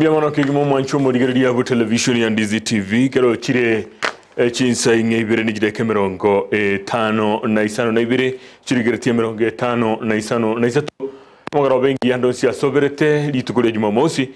Mbuya mono kegima omwancho omorigereria bwe television ya Ndizi TV kero chire chinsa ing'e ibere ne chidakika emerongo 52 na ibere chirigeretie 53 omogoroba engiya ndonsi asoberete rituko ria Jumamosi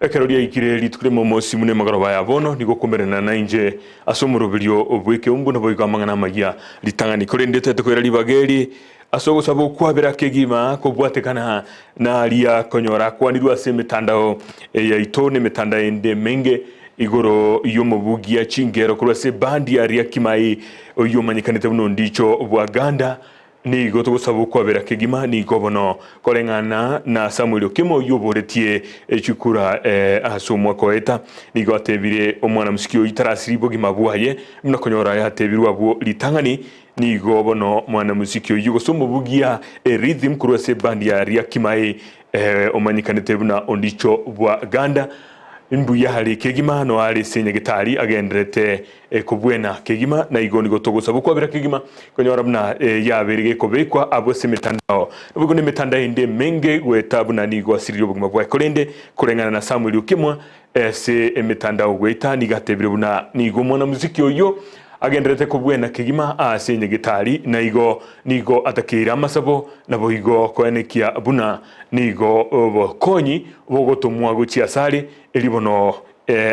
Ekero riaikire rituko ri'Omomosi buna emagoroba ya bono, nigo okomerana nainche ase omoroberio bw'ekeumbu, naboigo amang'ana amayia ritang'ani. Korende tete koira ribaga eri ase ogosaba okwabera kegima kobwatekana naria konyora akwanirwe ase emetandao yaito na emetandao ende emenge igoro y'omobugia chingero korwa ase ebandi ya Riakimai oyio omanyekanete buna Ondicho bwa Ganda. Nigo togosaba okwabera kegima, nigo bono koreng'ana na Samuel Okemo oyio oboretie chikura ase omwaka oeta, nigo atebire omwana mosiki oyio tarasiri bogima bwaye buna konyora yatebirwe abwo ritang'ani. Nigo bono mwana mosiki oyio gose omobugia rhythm korwa ase ebandi ya Riakimae omanyekanete buna Ondicho bwa Ganda mbuya are kegima noare ase nyagetari agenderete Ekobwena kegima, na igo nigo togosaba okwabera kegima, konyora buna yabeire gekobekwa abwo ase emetandao, naboigo nemetandao ende emenge goeta buna nigo asiririe obogima bwaye. Korende koreng'ana na Samuel Okemwa ase emetandao goeta nigo atebire buna nigo omwanamuziki oyio agendererete kobwena kegima ase enyagetari, na igo nigo atakeire amasabo naboigo koenekia buna nigo obokonyi bogotomwa gochia asare erio bono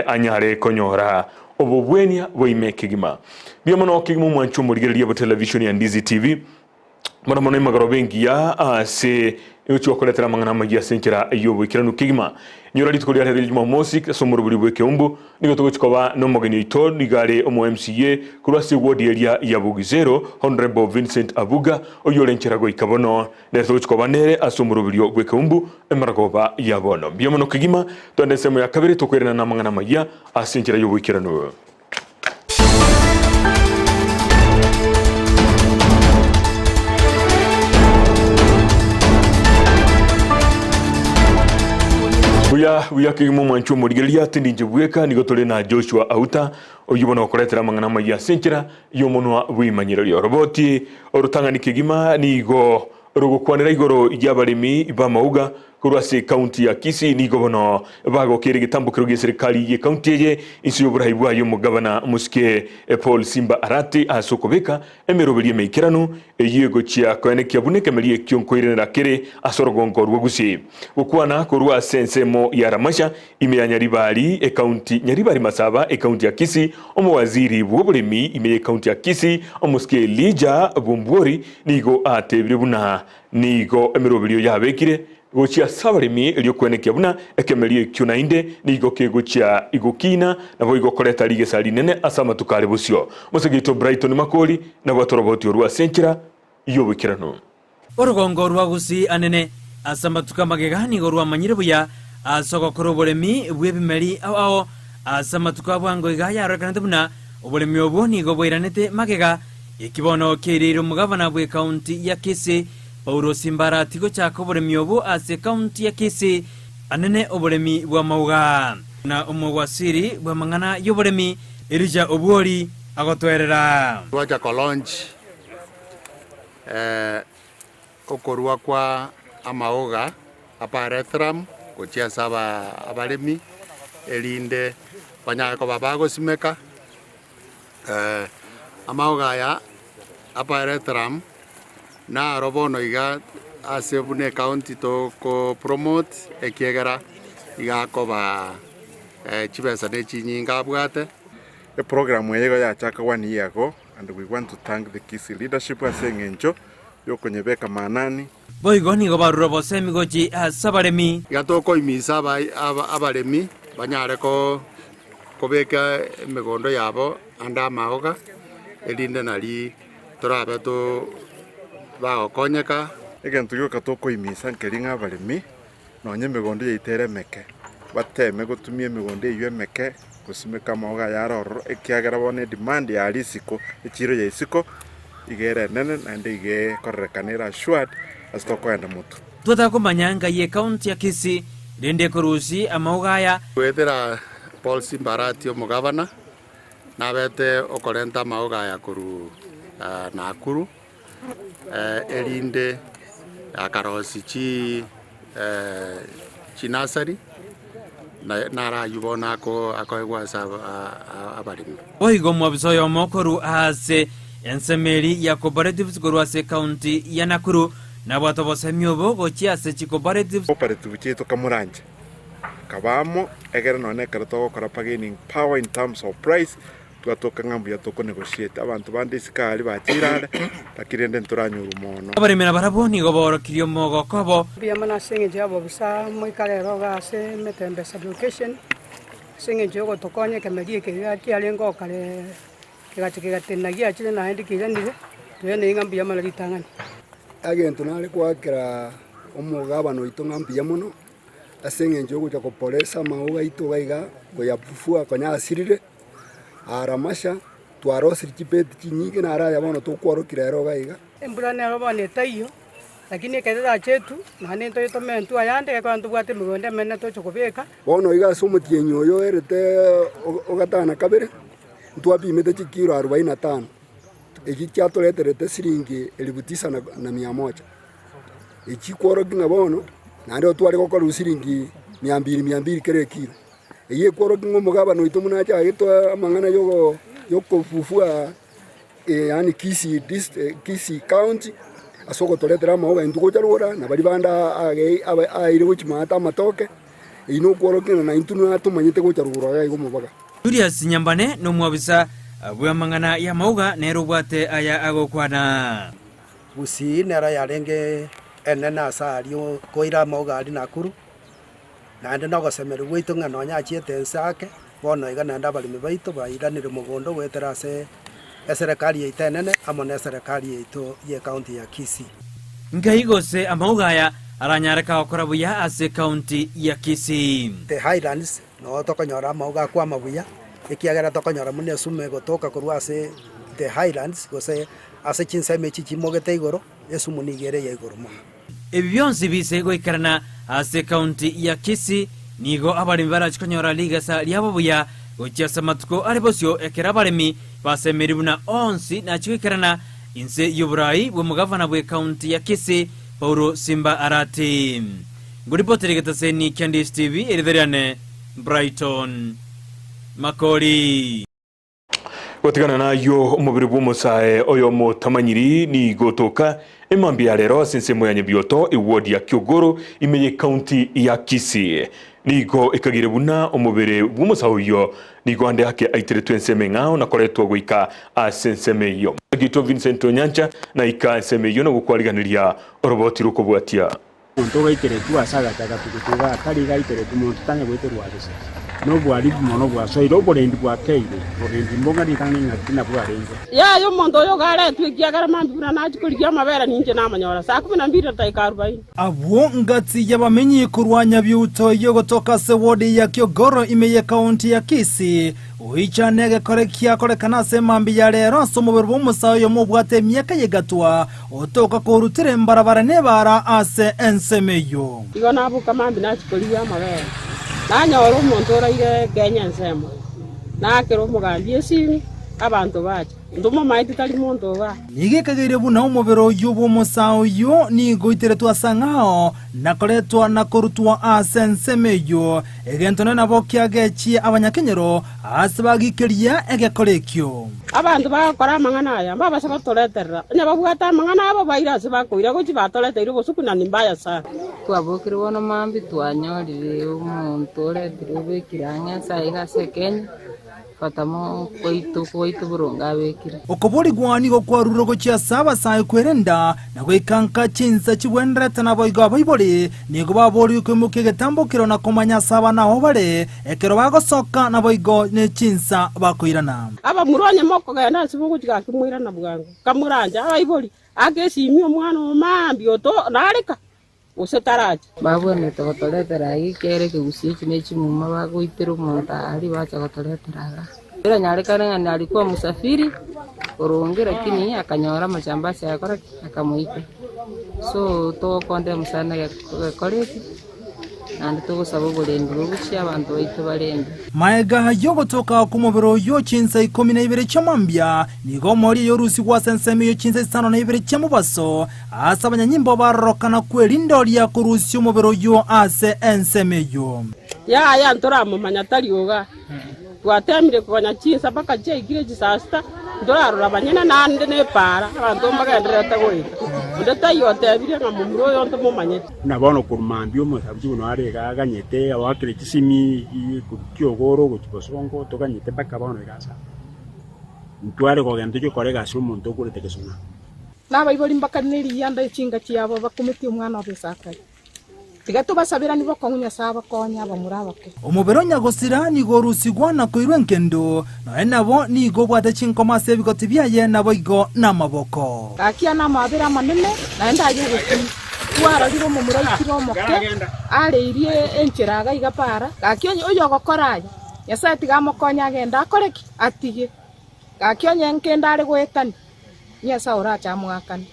anyare konyora obobwenia bwaime kegima. Mbuya mono kegima omwancho omorigereria bwa television ya Ndizi TV. Mono mono emagoroba engiya ase egochia gokoretera amang'ana amayia ase enchera y'oboikeranu kegima. Nyora rituko ria rero ria Jumamosi ase omorobori bw'ekeumbu nigo togochia koba nomogeni oito nigo are omo MCA korwa ase eward eria ya Bugizero Honourable Vincent Abuga oyio ore nchera goika bono Nere togochia koba nere ase omoroberio bw'ekeumbu emaragoba ya bono. Mbuya mono kegima, twende ensemo ya kabere tokoirana namang'ana amayia ase enchera y'oboikeranu. Buya buya kegima omwancho omorigereria tindi inche bweka nigo tore na Joshua Auta oyio bono okoretera amang'ana amayia ase enchera y'omonwa bw'imanyereri. Oroboti orotang'ani kegima nigo rogokwanera igoro y'abaremi b'amauga korwa ase ekaunti ya Kisii nigo bono bagokeire egetambokero gi'eserekari y'ekaunti eye inse y'oborai bwaye omogabana omosike Paul Simba Arati ase okobeka emeroberio emeikeranu eyio egochia koenekia buna ekemeria ekio nkoiranera kere ase orogongo rwa Gusii. Gokwana korwa ase ensemo ya Ramasha Ime ya Nyaribari, ekaunti Nyaribari Masaba, ekaunti ya Kisii, Omowaziri bw'oboremi ime y'ekaunti ya Kisii, Omosike Elijah Bwombwori nigo atebire buna nigo emeroberio yabekire gochia ase abaremi erio kwenekia buna ekemerio ekio naende nigo kegochia gokina naboigo koreta rigesa rinene ase amatuko are bosio. Omosike oito Brighton Makori nabwate oroboti orwo ase enchera y'oboikeranu. Orogongo rwa Gusii anene ase amatuko amagega nigo rwamanyire buya ase ogokora oboremi bw'ebimeri ao ao. Ase amatuko a bwango iga yarorekanete buna oboremi obwo nigo bwairanete magega. Eki bono kiaireire omogavana bw'ekaunti ya Kisii, Paulo Simbarati gochaka oboremi obwo ase ekaunti ya Kisii anene oboremi bw'amauga. Na omogwasiri bw'amang'ana y'oboremi, Elijah Obwori, agotwerera. Twacha ko launch Okorua kwa amaoga a pyrethrum gochia ase abaremi, erinde banyare koba bagosimeka. Amaoga aya a pyrethrum naro bono iga ase buna ecounty toko promote ekiagera iga akoba chibesa ne chinyinga abwate. Eprogram eye igo yachaka one year ago. And we want to thank the Kisii leadership ase eng'encho yokonyebeka maanani. Boigo nigo barure obosemi gochia ase abaremi. Iga tokoimisa abaremi banyare kobeka emegondo yabo ande amaoga, erinde nari torabe bagokonyeka. Egento gioka tokoimisa nkeri ng'a abaremi Nonya emegondo yaito ere emeke, bateme gotumia emegondo eyio emeke gosimeka amaoga aya are ororo, ekiagera bono edemand ya risiko, echiro ya isiko, iga ere enene naende iga ekorerekana ere assured ase tokoenda motwe. Twataka komanya ngai ekaunti ya Kisii rende ekorusia amauga aya. Goetera Paul Simbarati omogavana, nabete okorenta amaoga aya korwa Nakuru, erinde akarosia chinasari. Naro ayio bono akoegwa ase abaremi. Boigo omobisa oyomo korwa aase ensemo eria ya cooperatives korwa ase ekaunti ya Nakuru nabwate obosemi obo gochia ase chicooperative. Cooperative chiaito kamoranche kaba amo egere nonye ekero togokora bargaining power in terms of price twatoka ng'a mbuya toko negotiate. Abanto bande isiko aria bachire are lakini rende ntoranyorwa mono. Abaremi nabarabwo nigo baorokirie omogoko obo. Mbuya mono ase engencho y'obobisa moikare ero iga ase Metembe Sub-location, ase engencho y'ogotokonya ekemeri eke iga kiarenge oo kare kegacha kegatenena giachire naende kiairanire, toenei ng'a mbuya mono ritang'ani. Egento nare goakera omogabana oito ng'a mbuya mono, ase eng'encho yogocha koporesa amauga aito iga iga, koyafufua konya asirire, Aramasha, twarosirie chibeti chinyinge naro aya bono tokwarokire ero iga iga. Embura nero bono etaiyo, lakini ekero erache etu, naende ntoye tomentwe ayande ekero ntobwate emegondo emenene toche kobeka. Bono iga ase omotienyi oyo oerete ogatano na kabere, ntwapimete chikilo arubaini na tano, echi chiatoreterete siringi elifu tisa na mia moja. Echi kworokia ng'a bono, naende otware gokorwa siringi mia mbiri mia mbiri kera ekilo. Eyio ekworokia ng'a omogabana oito buna achagete amang'ana yogo yokofufua yaani Kisii dist Kisii county ase ogotoretera amauga intwe gocha rogoro na baria bande age aeire gochia maate amatoke, eyio nokworokia ng'a naintwe natomanyete gocha rogoro iga iga omobaga. Julius Nyambane nomwabisa bw'amang'ana y'amauga nere obwate aya agokwana. Gusii nero yarenge enene ase aria koira amauga aria Nakuru. Naende nogosemeria gwaito ng'a nonya achiete ense ake, bono iga naende abaremi baito bairanire mogondo goetera ase eserekari yaito enene amo neserekari yaito y'ecounty ya Kisii. Nkai gose amauga aya aranyareka gokora buya ase ecounty ya Kisii? The Highlands noo tokonyora amauga akwama buya, ekiagera tokonyora buna esumu egotoka korwa ase the Highlands gose ase chinsemo echi chimogete igoro, esumu nigo ere ya igoro mono. Ebi bionsi bise goikerana ase ekaunti ya Kisii, nigo abaremi barache konyora rigesa riabo buya gochia ase amatuko are bosio ekero abaremi basemeiri buna onsi nachie goikerana inse y'oborai bw'omogavana bw'ekaunti ya Kisii Paulo Simba Arati. Ngoripoteria egetaseni kia Ndisi TV, eritha riane Brighton Makori. Gotigana nayio omobere bw'omosae oyomo otamanyiri nigo otoka emambia ya rero ase ensemo ya Nyabioto eward ya Kiogoro ime y'ecounty ya Kisii. Nigo ekagire buna omobere bw'omosae oyio nigo ande ake aiteretwe ensemo eng'ao na koretwa goika ase ensemo eyio. Omosae Vincent Onyancha naika ensemo eyio na gokwariganeria oroboti rw'okobwatia. Omonto ogaiteretwe ase agachaka tugutu iga atari iga aiteretwe monto tanya goiterwa ase. Nobwaribu mono bwasoire oborendi bwakeire, borendi mbong'ani ritang'ani ng'a tina bwarenge. Yaya, omonto oyo ogaretwe, ekiagera mambia buna nachia korigia amabera ninche namonyora saa kumi na mbili na dakika arubaini. Abwo ngati y'abamenyi korwa Nyabiuto eyio gotoka ase ward ya Kiogoro ime y'ekaunti ya Kisii, Goicha negekore giakorekana ase emambia ya rero ase omobere bw'omosae oyomo obwate emiaka y'egatwa, otoka korutire mbarabara nebaara ase ensemo eyio. Igo naboka mambia nachia korigia amabere, nanyora omonto oraire Kenya ensemo, naakera omogambi esimi, abanto bacha. Ntomomaeti tari monto igaa. Nigo ekageire buna omobere oyio bw'omosae oyio nigo oiteretwe ase ang'ao, na koretwa na korutwa ase ensemo eyio. Egento nere nabo kiagechie abanyakenyoro aase bagikeria egekora ekio. Abanto bagokora amang'ana aya mbabase gotoreterera, onye babwate amang'ana abo baire ase bakoira gochia batoreteire obosuku na nimbaya sana. Twabokire bono mambia twanyorire omonto oretire obekire ang'e ase aiga ase Kenya. Fatamo gwaito gwaito boronge abekire. Okoborigwa nigo kwarurwe gochia ase abasae kwerenda na goika nka chinsa chigwenerete naboigo abaibori nigo baborigwe koimokia egetambokero na komanya ase abana abo bare ekero bagosoka naboigo ne chinsa bakoirana. Abamura onye mokogenda ase bogochia gaki moirana bwango, kamoranche abaibori, ake esimi omwana oo mambia oto nareka. Gose tarache. Babwenerete gotoretera iga ekiagera ekegusii eki ne chimuma bagoitera omonto aria bacha gotoretera iga. Biranyarekane ng'a narikwa omusafiri oronge lakini akanyora amachambasi agakora ki? Akamoita. So togokondemu sana egekora eke naende togosaba oborendi bogochia abanto baito barendwe. Maega y'ogotoka kw'omobere oyio chinsa ikomi na ibere chia mambia, nigo omoerio yorusigwe ase ensemo eyio chinsa isano na ibere chia mobaso, Ase abanyanyimbo barorokana kw'erinde oria korusia omobere oyio ase ensemo eyio. Yaya ntoramomanya tari iga. Twateemire konya chinsa mpaka chiaikire chisaa sita, ntorarora abanyene naende nepaara, abanto mbagendererete goeta. Onde taiyo otebire ng'a momura oyo ntomomanyeti. Buna bono korwa mambia omosabichi buna are iga aganyete, oakire chisimi korwa kiogoro gochia bosongo, toganyete mpaka bono iga ase aya. Ntware kogenda tochie gokora egasi omonto okorete gesona. Nabaibori mbakane riyianda echinga chiabo bakumetie omwana obo Isakari. Tiga tobasaberanie bokong'u Nyasae abakonye abamura abake. Omobere o nyagosira nigo orusigwa na koirwa enkendo, nonya nabo nigo obwate chinkoma ase ebigoti biaye naboigo namaboko. Gaki ane amaabera amanene, naende aye ogokumia. Twarorire omomura oikire omoke, areirie enchera iga iga para. Gaki onye oyogokora aya, Nyasae tiga amokonye agende akore ki? Atige. Gaki onye nkende are goetania, Nyasae orache amoakane.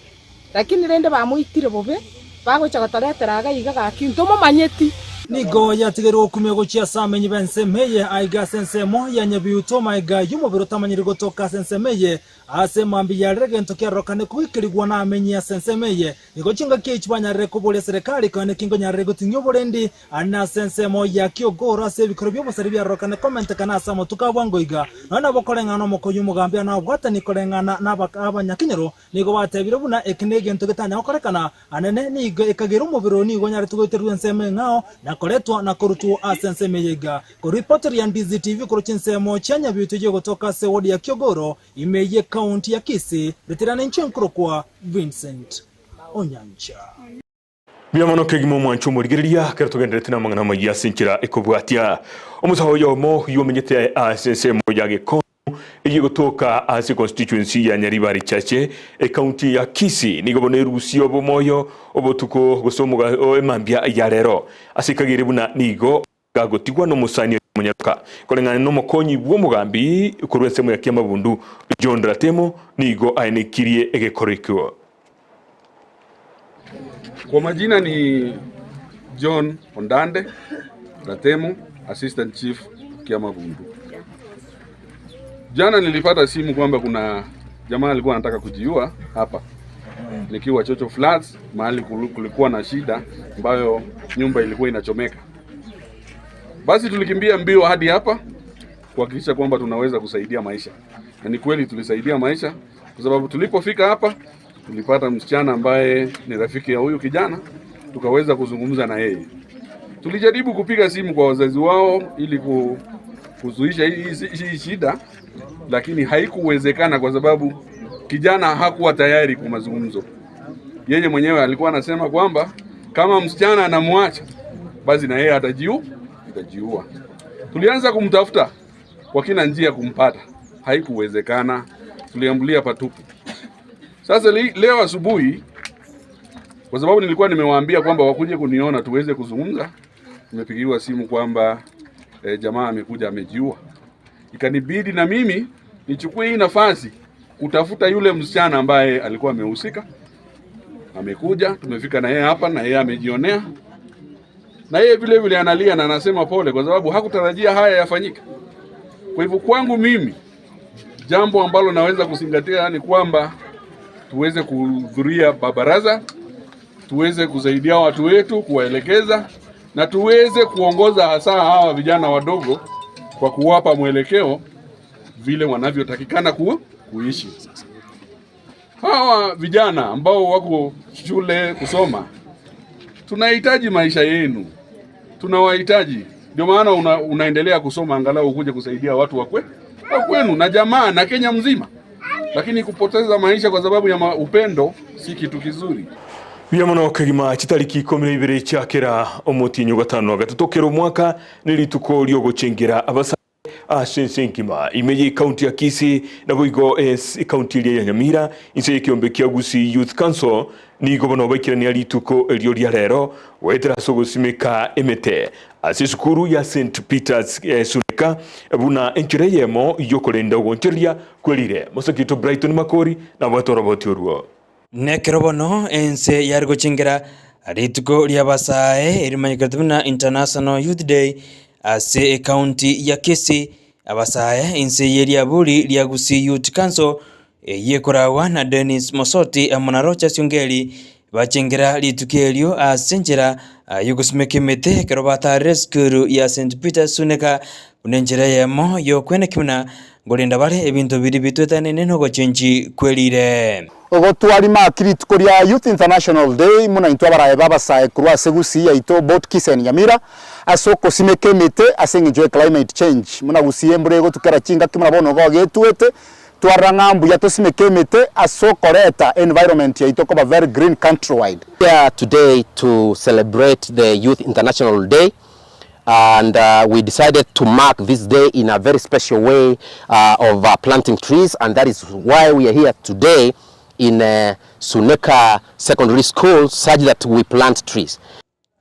Lakini rende bamoitire bobe, bagocha gotoretera iga iga gaki ntomomanyeti. Nigo yatigairwe gokumia gochia ase amenyi b'ensemo eye, aiga ase ensemo ya Nyabiuto, magega y'omobere otamanyiri gotoka ase ensemo eye. Ase mambia yarire egento kiarorokane koikerigwa namenyi ase ensemo eye. Nigo chingaki echi banyarire koboria serikali konya naki nkonyarire goting'ia oborendi Aria nase ensemo ya kiogoro ase ebikoro bi'obosari biarorokane komentekana ase amatuko a bwango iga. Nonya nabo koreng'ana nomokoyia omogambi aa nabwatani koreng'ana nabanyakenyoro, nigo batebire buna eke negento getanya gokorekana, anene nigo ekagera omobere oyo nigo onyarete goitererwa ensemo eng'ao na koretwa na korutwa ase ensemo eye iga. Korwa ripoti ria Ndizi TV korwa chinsemo chia Nyabiutu eyio egotoka ase ward ya Kiogoro ime ye county ya Kisii, ritirana inche nkorokwa Vincent Onyancha. Mbuya mono kegima omwancho omorigereria ekero togendererete namang'ana amayia ase enchera ekobwatia. Omosacha oyomo oyio omenyete ase ensemo ya Gekondu eyio egotoka ase constituency ya Nyaribari Chache ecounty ya Kisii nigo bono erusia obomoyo obotuko gose omoga emambia ya rero ase ekagere buna nigo gagotigwa nomosani oye omonyaroka. Koreng'ana nomokonyi bw'omogambi korwa ensemo ya Kiamabundu John Ratemo nigo aenekirie egekoro ekio. Kwa majina ni John Ondande Ratemo, Assistant Chief Kiamabundu. Jana nilipata simu kwamba kuna jamaa alikuwa anataka kujiua hapa nikiwa Chocho Flats, mahali kulikuwa na shida ambayo nyumba ilikuwa inachomeka. Basi tulikimbia mbio hadi hapa kuhakikisha kwamba tunaweza kusaidia maisha, na ni kweli tulisaidia maisha, kwa sababu tulipofika hapa tulipata msichana ambaye ni rafiki ya huyu kijana, tukaweza kuzungumza na yeye. Tulijaribu kupiga simu kwa wazazi wao ili kuzuisha hii shida, lakini haikuwezekana kwa sababu kijana hakuwa tayari kwa mazungumzo. Yeye mwenyewe alikuwa anasema kwamba kama msichana anamwacha basi na yeye atajiua. Tulianza kumtafuta kwa kila njia kumpata, haikuwezekana, tuliambulia patupu. Sasa leo asubuhi, kwa sababu nilikuwa nimewaambia kwamba wakuje kuniona tuweze kuzungumza, nimepigiwa simu kwamba jamaa amekuja amejiua. Ikanibidi na mimi nichukue hii nafasi kutafuta yule msichana ambaye alikuwa amehusika. Amekuja, tumefika na yeye hapa na yeye amejionea. Na yeye vile vile analia na anasema pole kwa sababu hakutarajia haya yafanyike. Kwa hivyo kwangu mimi jambo ambalo naweza kuzingatia ni kwamba tuweze kuhudhuria baraza, tuweze kusaidia watu wetu, kuwaelekeza na tuweze kuongoza hasa hawa vijana wadogo kwa kuwapa mwelekeo vile wanavyotakikana kuishi. Hawa vijana ambao wako shule kusoma, tunahitaji maisha yenu, tunawahitaji. Ndio maana unaendelea kusoma angalau ukuje kusaidia watu wa kwenu na jamaa na Kenya mzima. Lakini kupoteza maisha kwa sababu ya upendo si kitu kizuri. Buya mono kegima chitariki 12 chiakera omotinyo gatano gatatu kero mwaka nilituko riogochengera abasa ase ense engima ime ye county ya Kisii naboigo county eria ya Nyamira inse y'ekiombe kia Gusii Youth Council nigo bono baikirania rituko erio ria rero goetera ase ogosimeka emete ase esukuru ya St Peters Suneka buna enchera eyemo y'okorenda ogonchoreria kwerire. Mosakito Brighton Makori nabwate oroboti orwo. Nekero bono ense yare gochengera rituko ri'abasae erimanyekanete buna International Youth Day ase ecounty ya Kisii, abasae inse ye riaburi ria Gusii Youth Council eyio ekoragwa na Dennis Mosoti amo na Rochas Ongeri. Bachengera rituko erio ase enchera y'ogosimeka emete ekero batarire esukuru ya St Peter's Suneka buna enchera eyemo y'okweneki buna nkorenda bare ebinto biria bitwetanaine nogochenchi kwerire. Ogotwarima aki rituko ria Youth International Day muna intwe abarae b'abasae korwa ase Gusii yaito Bot Kisen Nyamira ase okosimeka emete ase engencho ya climate change muna Gusii embura egotukera chingaki muna bono igo getwete Twarora ng'a mbuya tosimeke emete ase okoreta environment yaito koba very green countrywide. Here today to celebrate the Youth International Day and we decided to mark this day in a very special way of planting trees and that is why we are here today in Suneka Secondary School such that we plant trees.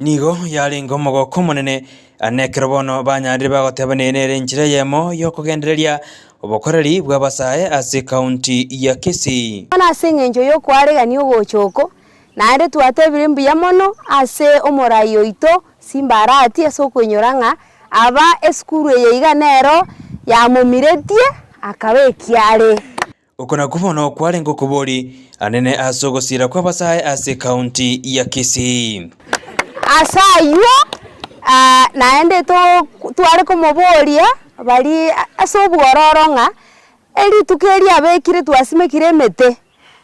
Nigo yarenge omogoko omonene, na ekero bono banyarire bagoteba neye nere enchera eyemo y'okogendereria obokoreri bw'abasae ase ekaunti ya Kisii. Bono ase engencho y'okoaregania ogocha oko, naende twatebire mbuya mono ase omorai oito Simba Arati ase okoinyora ng'a aba esukuru eye iga nero yamomiretie akaba ekiare. Oko nakwo bono kwarenge okobori anene ase ogosiira kw'abasae ase ekaunti ya Kisii. Ase ayio naende tware komoboria baria ase obwororo ng'a erituko eri abekire twasimekire emete,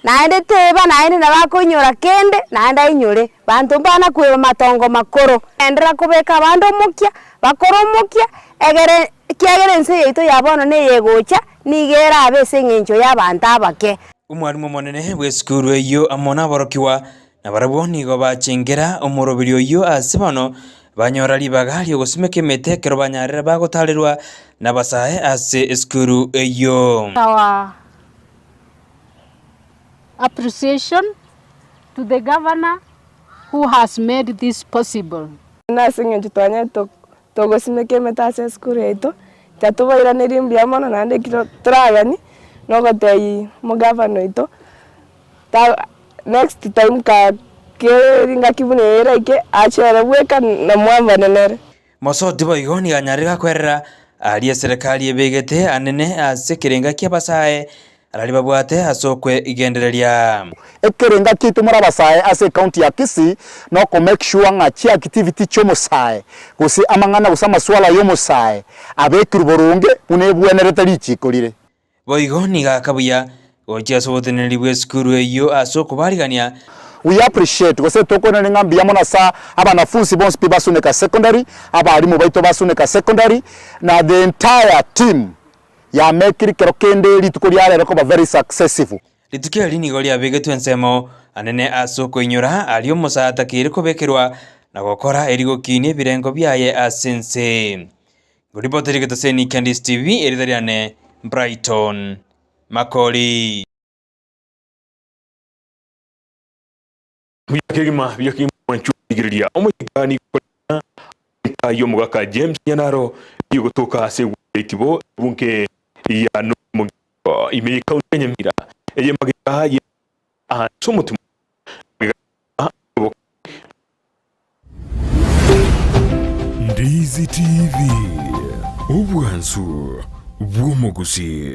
naende teba naende nabo akoinyora kende naende ainyore, banto mbana kweba matongo makoro. Enderera kobeka abande omokia, bakore omokia, egere Ekiagera ense yaito ya bono neyegocha, nigo erabe ase engencho y'abanto abake. Omwalimu omonene bw'esukuru eyio amo naborokigwa nabarabwo nigo bachengera omoroberi oyio ase bono banyora ribaga ri'ogosimeka emete ekero banyarire bagotarerwa nabasae ase esukuru eyio. Our appreciation to the governor who has made this possible. Nase engencho twanyarete Togosimeka emete ase esukuru yaito, tatobairanerie mbuya mono naende ekero toraganie nogotebia omogavana oito ta next time ka keri ngaki buna eye eraike ache ere bweka namwambane nere. Mosoti boigo nigo anyarire gakwerera aria eserekari ebegete anene ase ekerenga ki'abasae Arari babwate ase okwegendereria. Ekerenga kiaito more abasae ase ecounty ya Kisii noko make sure ng'a chiactivity chiomosae gose amang'ana gose amaswala yomosae abekirwe boronge buna ebwenerete richiko rire. Boigo nigo akabuya gochia ase oboteneneri bw'esukuru eyio ase okobarigania. We appreciate gose tokoiraneria ng'a mbuya mono ase abanafunsi bonsi pi ba Suneka Secondary, abalimu baito ba Suneka Secondary na the entire team. Yamekire kero kende rituko ria rero koba very successful. Rituko eri nigo riabegetwe ensemo anene ase okoinyora aria omosae atakeire kobekerwa na gokora eri gokinia ebirengo biaye ase ense. Ngoripoteri Getaseni Candice TV, erita riane Brighton Makori. Buya kegima, buya kegima mwanchwa rigereria omochegani korina enka y'omogaka James Nyanaro rigotoka ase egwetibo ebunge ya North ime y'ekaunti ya Nyamira eye magega ye ase omotimo magega Ndizi TV, obwansu bw'omogusii.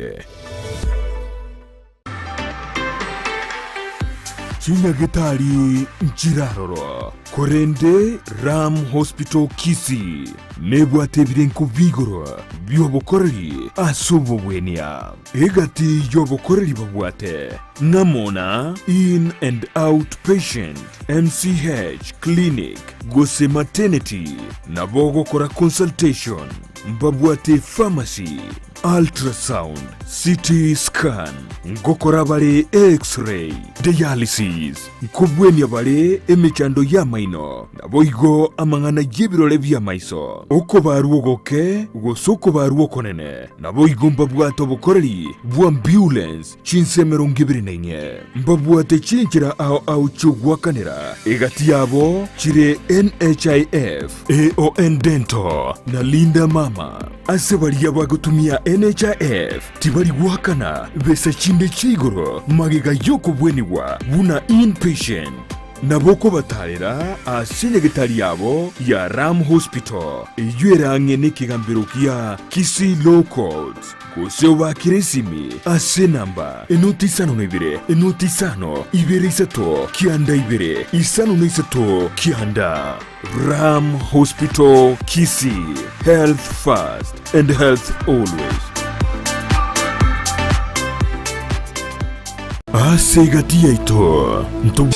Chinyagetari nchiraroro, korende Ram Hospital Kisii nebwate ebirenko bi'igoro bi'obokoreri ase obogwenia. Egati y'obokoreri babwate ng'amo na In and Out Patient, MCH Clinic gose Maternity, nabo ogokora consultation, mbabwate pharmacy, ultrasound, CT scan, ngokora bare X-ray, dialysis, nkobwenia bare emechando y'amaino, naboigo amang'ana y'ebirore bi'amaiso, okobarwa ogoke gose okobarwa okonene, naboigo mbabwate obokoreri bw'ambulance chinse 24. Mbabwate chinchera ao ao chi'ogoakanera, egati yabo chire NHIF, AON Dental, na Linda Mama. Ase baria bagotumia NHIF tibari goakana besa chinde chia igoro magega y'okobwenigwa buna inpatient. Nabo okobatarera ase enyagetari yabo ya Ram Hospital, eyio ere ang'e nekegambero kia Kisii Law Courts, gose obaakere esimi ase enamba enoti isano na ibere, enoti isano, ibere isato, kianda ibere, isano na isato, kianda. Ram Hospital Kisii, health first and health always. Ase egati yaito nto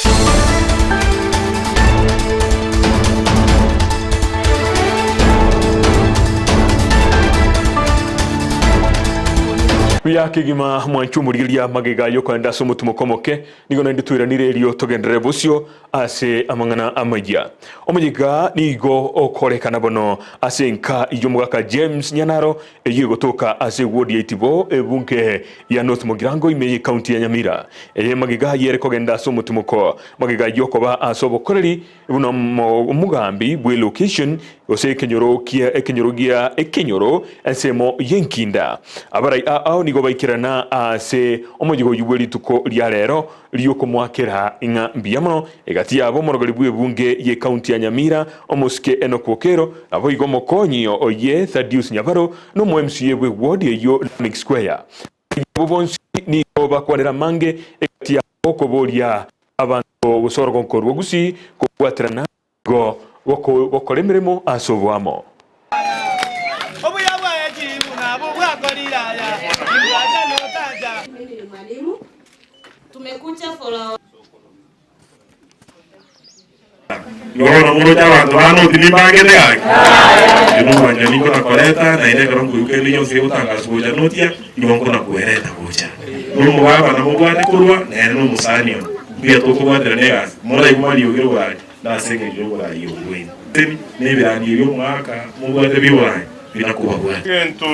Buya kegima mwanche omorigereria magega y'okoenda ase omotimoko omoke, nigo naende twairanire erio togenderere bosio ase amang'ana amayia. Omoyega nigo okorekana bono ase enka y'omogaka James Nyanaro eyio egotoka ase ewodi ya Itibo ebunge ya North Mugirango ime y'ecounty ya Nyamira. Eye magega ayio ere kogenda ase omotimoko magega y'okoba ase obokoreri buna omogambi bw'elocation gose ekenyoro kia ekenyoro gia ekenyoro ensemo y'enkinda. Abarai ao nigo baikerana ase omoyega oyio bwe rituko ria rero riokomoakera ng'a mbuya mono egati yabo omorogori bw'ebunge y'ecounty ya Nyamira omosike Enock Okero naboigo omokonyi oye Thaddeus Nyabaro na omo MCA bw'eward eyio Lameck Square. Abwo bonsi nigo bakwanera amange egati yabo koboria abanto gose orogonko rwa Gusii kobwaterana nigo gokora emeremo ase oboamo. Obuya bwaye chibu nabwo bwakorire aya, imbwacha notacha. Mimi ni mwalimu. Tumekuja for our Igo bono moroche abanto bane oti nimbangete gaki? Inche nobwanchani nkonakoreta, naende ekero nkoigwa kende gionsi kegotangaswa gocha notia, igo nkonakwereta gocha. Nomogaba namobwate korwa, nere nomosani one. Mbuya tokobwaterana egasi, moraigwe mariogi oboraai, nase engencho y'oboraai obwo bwaino. Nebirandio bi'omwaka mobwate bi'oboraai binakobabwate. Egento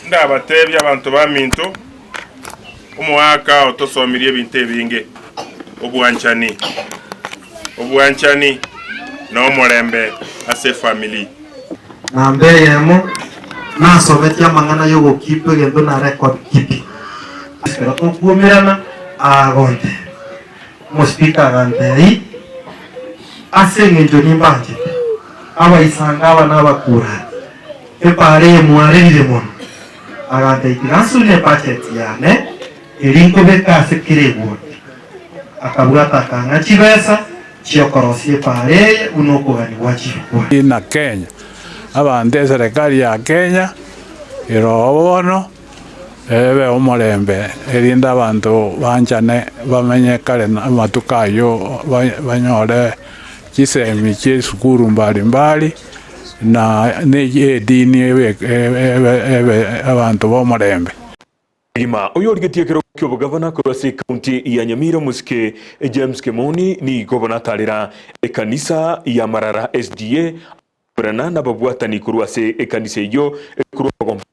ndabatebie abanto baminto, Omogaka otosomirie ebinto ebinge, obwanchani, obwanchani na omorembe ase efamiri. Namba eyemo, nasometie amang'ana y'ogokeep egento na record keeping. Ekero tokuomerana, agontebia, Omospeaker agantebia, ase eng'encho nimbanchete, abaisanga aba nabakurati, epaara eye mwarerire mono. Agantebia, Tiga nsune ebudget yane, eria nkobeka ase kera eward. Akabwata akang'a chibesa chi'okorosia epaara eye buna okogania gwa chirikwa. Na Kenya, abanto eserekari ya Kenya ere oo bono ebe omorembe, erinde abanto banchane bamenye kare na amatuko ayio banyore chisemi chie esukuru mbari mbari, na edini ebe ebe abanto b'omorembe. Kegima, oyorigetie ekerogo ki'obogavana korwa ase ekaunti ya Nyamira omosike James Kemoni nigo bono atarera ekanisa ya Marara SDA akoberana nababwatani korwa ase ekanisa eyio korwa amagombo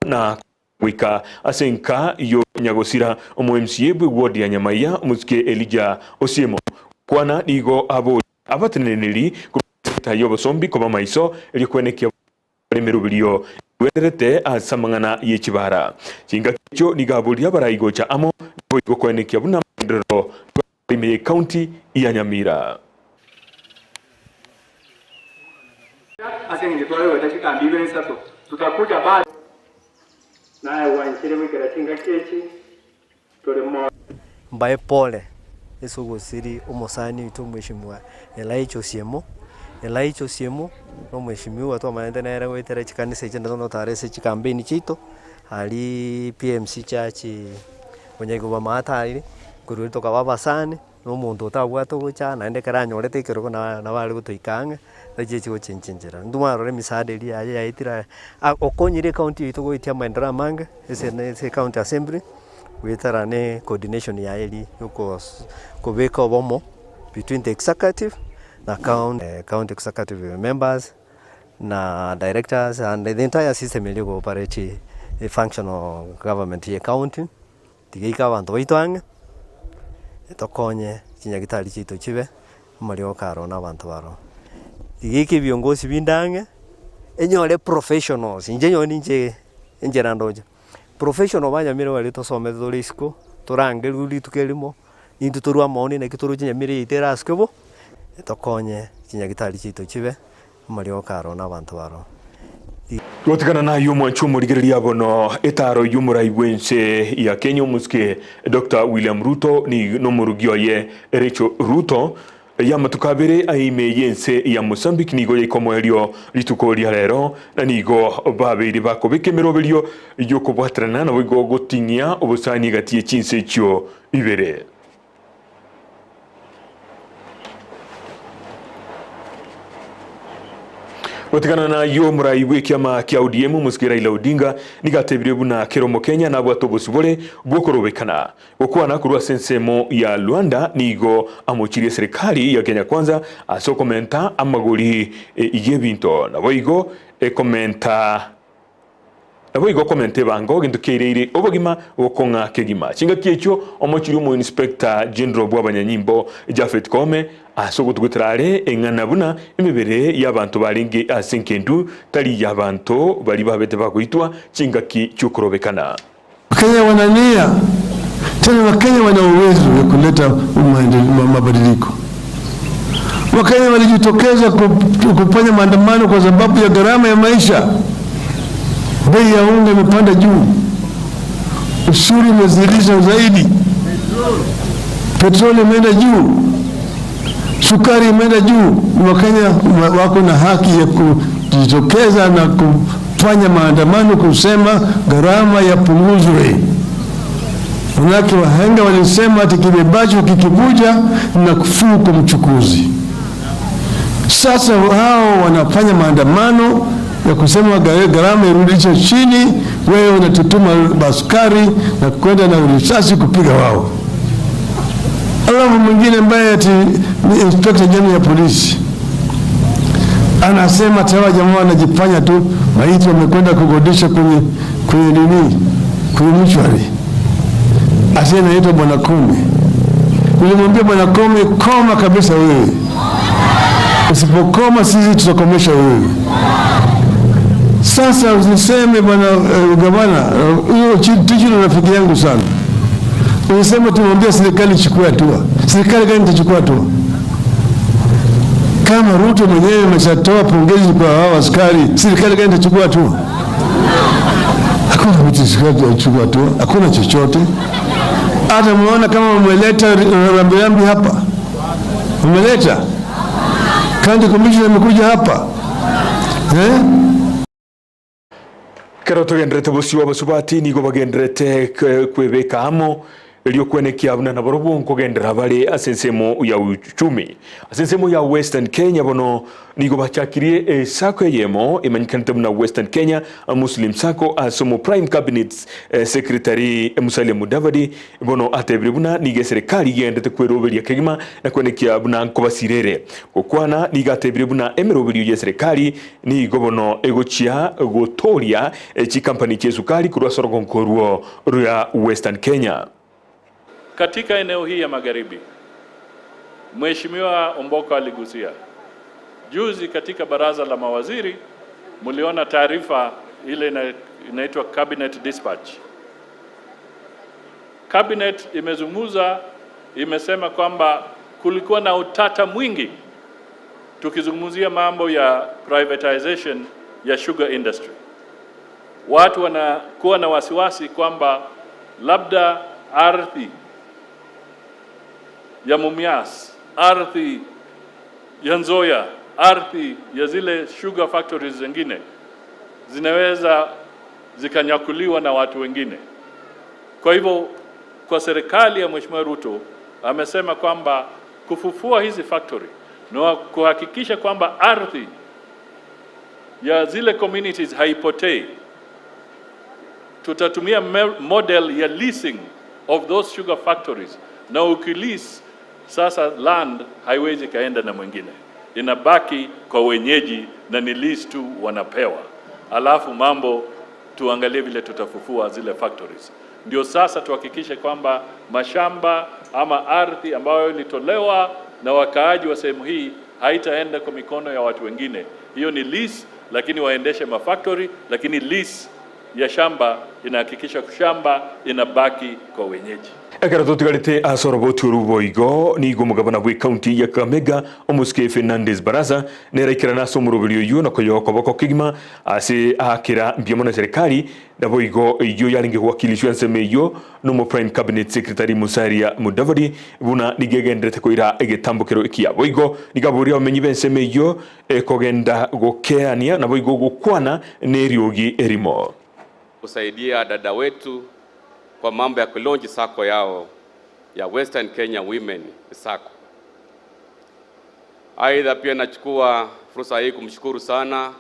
na goika ase enka yo nyagosira omo MCA bwe ward ya Nyamaiya omosike Elijah Osiemo. Gokwana nigo aboria abateneneri korwa ase sector y'obosombi koba maiso erio kwenekia emeroberio egwenerete ase amang'ana ye chibara. Chingaki echio nigo aboria abarai gocha amo naboigo koenekia buna amagenderero ime y'ecounty ya Nyamira. Ase engencho tware goeta chikambi ibere isato, tutakuja bado. Naye gwanchire goikera chingaki echi tore moyo. Mbae pole ase ogosiri omosani oito omweshimiwa Elijah Osiemo, Elijah Osiemo na omweshimiwa twamanyete nere goetera chikanisa echi naende totare ase chikampeni chiaito, aria PMC church onye maate aria, korwa erio tokaba abasani. Na omonto otabwate ogocha, naende ekero anyorete ekerogo nabo are gotoika ang'e, tachieti gochenchia enchera. Intwe mwarora emisaada eria yaye yaetire aya, okonyire ecounty yaito goetia amaendereo amange, ase ase ecounty assembly, goetera ne coordination yaye eria ya okos kobeka obomo between the executive na county county executive members, na directors and the entire system eria ego operate efunctional government ya ecounty. Tigaika abanto baito ang'e, tokonye chinyagitari chiaito chibe amariogo aro na abanto baroo. Tigaika ebiongozi binde ang'e, enyore professionals, inche nyowe ninche enchera ndoche, professional banyamira baria tosomete tore isiko, torangerwe rituko erimo, intwe torwe amaoni naki toroche nyamira yaito erasike bo. Etokonye chinyagitari chiaito chibe amariogo aro na abanto baro. Gotigana naye omwanchi omorigereria bono etaro y'omorai bw'ense ya Kenya omosuke Dr William Ruto ni nomorugi oye Rachel Ruto y'amatuko abere aime y'ense ya Mozambique nigo yaika omoerio rituko ria rero na nigo babeire bakobeka emeroberio y'okobwaterana naboigo goting'ia obosani egati ye chinse echio ibere. Gotigana nayio omorai bw'ekiama kia ODM omosike Raila Odinga nigo atebire buna kera omokenya nabwate obosibore bw'okorobekana. Gokwana korwa ase ensemo ya Luanda nigo amochirie eserekari ya Kenya Kwanza ase okomenta amagori y'ebinto naboigo ekomenta Naboigo okomenta ebango gento kiaireire obogima gokong'a kegima. Chingaki echio omochiri omoinspector general bw'abanyanyimbo Japhet Koome ase ogotugutera are eng'ana buna emebere y'abanto barenge ase enkendu tari y'abanto baria babete bagoitwa chingaki chi'okorobekana. Wakenya wana nia tena, Wakenya wana uwezo ya kuleta mabadiliko. Wakenya walijitokeza kufanya maandamano kwa sababu ya gharama ya maisha. Bei ya unga imepanda juu, ushuru umezidisha zaidi, petroli imeenda juu, sukari imeenda juu. Wakenya wako na haki ya kujitokeza na kufanya maandamano kusema gharama yapunguzwe. Manake wahenga walisema ati kibebacho kikivuja na kufuu kwa mchukuzi. Sasa hao wanafanya maandamano ya kusema gharama irudishwe chini, wewe unatutuma askari na kwenda na risasi kupiga wao. Alafu mwingine ambaye ati ni inspector general ya polisi anasema ati hawa jamaa wanajifanya tu maiti wamekwenda kugodisha kwenye kwenye nini kwenye mchwari, ati anaitwa Bwana Koome. Nilimwambia Bwana Koome, koma kabisa wewe, usipokoma sisi tutakomesha wewe. Sasa usiseme bwana gavana, huyo Tichu ni rafiki yangu sana. Usiseme tumwambia serikali ichukue hatua. Serikali gani itachukua hatua? Kama Ruto mwenyewe ameshatoa pongezi kwa hao askari, serikali gani itachukua hatua? Hakuna mtu serikali itachukua hatua, hakuna chochote. Hata muona kama umeleta rambirambi hapa, umeleta county commissioner amekuja hapa eh? Kero togenderete bosio abasubati nigo bagenderete kwebeka amo erio kwenekia buna nabarobwo nkogendera bare ase ensemo ya uchumi. Ase ensemo ya Western Kenya bono nigo bachakirie esako eyemo emanyikanete buna Western Kenya Muslim Sacco ase omo Prime Cabinet Secretary Musalia Mudavadi bono atebire buna nigo eserekari igendete kweroberia kegima na kwenekia buna nkobasirere. Gokwana nigo atebire buna emeroberio ya eserekari nigo bono egochia gotoria chikampani chia esukari korwa ase orogonko orwo rwa Western Kenya. Katika eneo hii ya magharibi, Mheshimiwa Omboko aligusia juzi katika baraza la mawaziri, mliona taarifa ile inaitwa Cabinet Dispatch. Cabinet imezungumza, imesema kwamba kulikuwa na utata mwingi tukizungumzia mambo ya privatization ya sugar industry. Watu wanakuwa na wasiwasi kwamba labda ardhi ya Mumias, ardhi ya Nzoia, ardhi ya zile sugar factories zingine zinaweza zikanyakuliwa na watu wengine. Kwa hivyo, kwa serikali ya Mheshimiwa Ruto amesema kwamba kufufua hizi factory na kuhakikisha kwamba ardhi ya zile communities haipotei, tutatumia model ya leasing of those sugar factories, na ukilease sasa land haiwezi kaenda na mwingine, inabaki kwa wenyeji na ni lease tu wanapewa. Alafu mambo tuangalie vile tutafufua zile factories, ndio sasa tuhakikishe kwamba mashamba ama ardhi ambayo ilitolewa na wakaaji wa sehemu hii haitaenda kwa mikono ya watu wengine. Hiyo ni lease, lakini waendeshe mafactory, lakini lease ya shamba inahakikisha shamba inabaki kwa wenyeji. Ekero totigarete ase oroboti oru boigo, nigo omogabana bw'ecounty ya Kakamega, omosike Fernandes Barasa, nere aikerane ase omoroberi oyio na koyoa okoboko kegima ase aakera mbuya mono eserekari, naboigo eyio yarenge gowakiliswa ensemo eyio nomo Prime Cabinet Secretary Musalia Mudavadi buna nigo egenderete koira egetambokero ekiya. Boigo nigo aboria abamenyi b'ensemo eyio ekogenda gokeania naboigo gokwana neriogi erimo. Kusaidia dada wetu kwa mambo ya kulaunch sacco yao ya Western Kenya Women Sacco. Aidha, pia nachukua fursa hii kumshukuru sana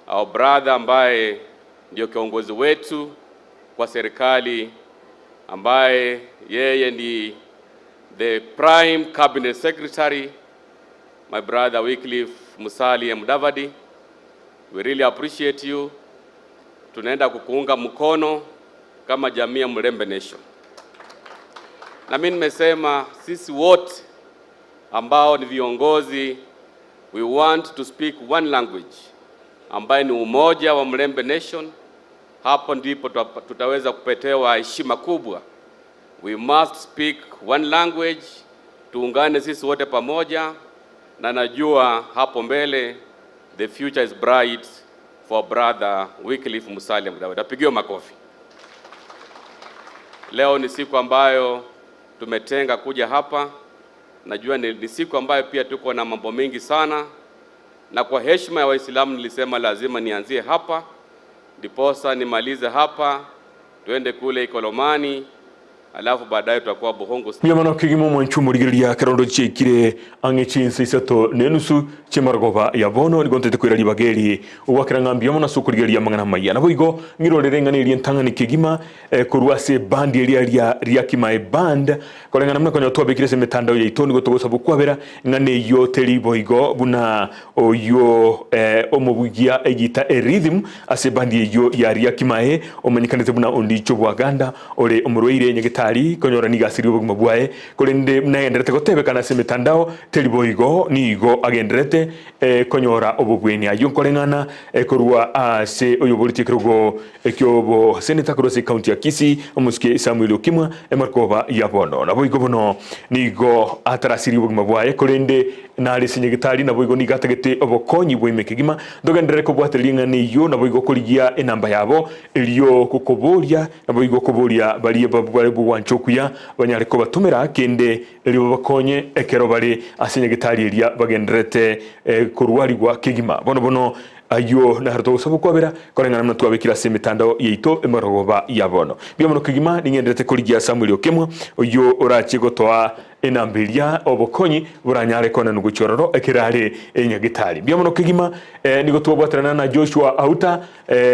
our brother ambaye ndio kiongozi wetu kwa serikali ambaye yeye ni the prime cabinet secretary my brother Wycliffe Musalia Mudavadi. We really appreciate you. Tunaenda kukuunga mkono kama jamii ya Mulembe Nation. Na mimi nimesema sisi wote ambao ni viongozi, we want to speak one language ambaye ni umoja wa Mulembe Nation. Hapo ndipo tutaweza kupetewa heshima kubwa. We must speak one language, tuungane sisi wote pamoja, na najua hapo mbele the future is bright for brother Wycliffe Musalia Mudavadi. Apigiwe makofi. Leo ni siku ambayo tumetenga kuja hapa. Najua ni, ni siku ambayo pia tuko na mambo mengi sana, na kwa heshima ya Waislamu nilisema lazima nianzie hapa, ndiposa nimalize hapa, tuende kule Ikolomani, alafu baadaye tutakuwa Buhungu. Mbiamano kegima omwancho omorigereria ekerondo chiaikire ang'e chinsa isato na enusu chi'amarogoba ya bono, nigo ntete koira ribaga eri ogwakera ng'a mbuya mono ase okorigereria amang'ana amaya. Naboigo ng'irorere eng'ana eria entang'ani kegima korwa ase eband eria ria Riakimae Band, koreng'ana buna konya twabekire ase emetandao yaito, nigo togosaba okwabera ng'a neyio teri boigo buna oyio omobugia egita erhythm ase eband eyio ya Riakimae omanyekanete buna Ondicho Bwaganda Ore omorwaire nyagetari konyora nigo asirie obogima bwaye, korende buna agendererete gotebekana ase emetandao, teri boigo, nigo agendererete konyora obobweni. Ayio nkoreng'ana korwa ase oyoboretie ekerogo ki'oboseneta korwa ase ekaunti ya Kisii, omosike Samuel Okimwa, emarkoba ya bono. Naboigo bono nigo atarasirie obogima bwaye, korende nare ase nyagetari, naboigo nigo atagete obokonyi bwa ime kegima. Ntogenderere kobwatereria eng'ana eyio, naboigo korigia enamba yabo, erio gokoboria Naboigo okoboria baria bare bw'ogwancha okuya banyare kobatomera kende, erio babakonye ekero bare ase nyagetari eria bagendererete korwarigwa kegima. Bono bono ayio naro togosaba okwabera, koreng'ana buna twabekire ase emetandao yaito emarogoba ya bono. Mbuya mono kegima ning'endererete korigia Samuel Okemwa, oyio orache gotoa enamba eria obokonyi boranyare konanwa gochia ororo ekero are nyagetari. Mbuya mono kegima nigo twabwaterana na Joshua Auta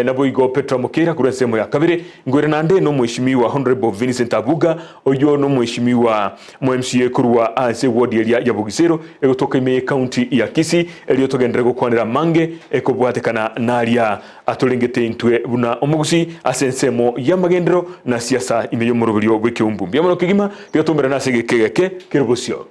Naboigo Petro amokeira korwa ensemo ya kabere, Nkoire naende nomweshimiwa Honourable Vincent Abuga, oyio nomweshimiwa mo MCA korwa ase eward eria ya Bogisero egotoka ime ye county ya Kisii, erio togenderere gokwanera amange ekobwatekana naria atorengete intwe buna omogusii ase ensemo y'amagenderero na siasa ime y'omoroberio bw'ekeumbu. Mbuya mono kegima, tiga toumerane ase egeka egeke kere bosio.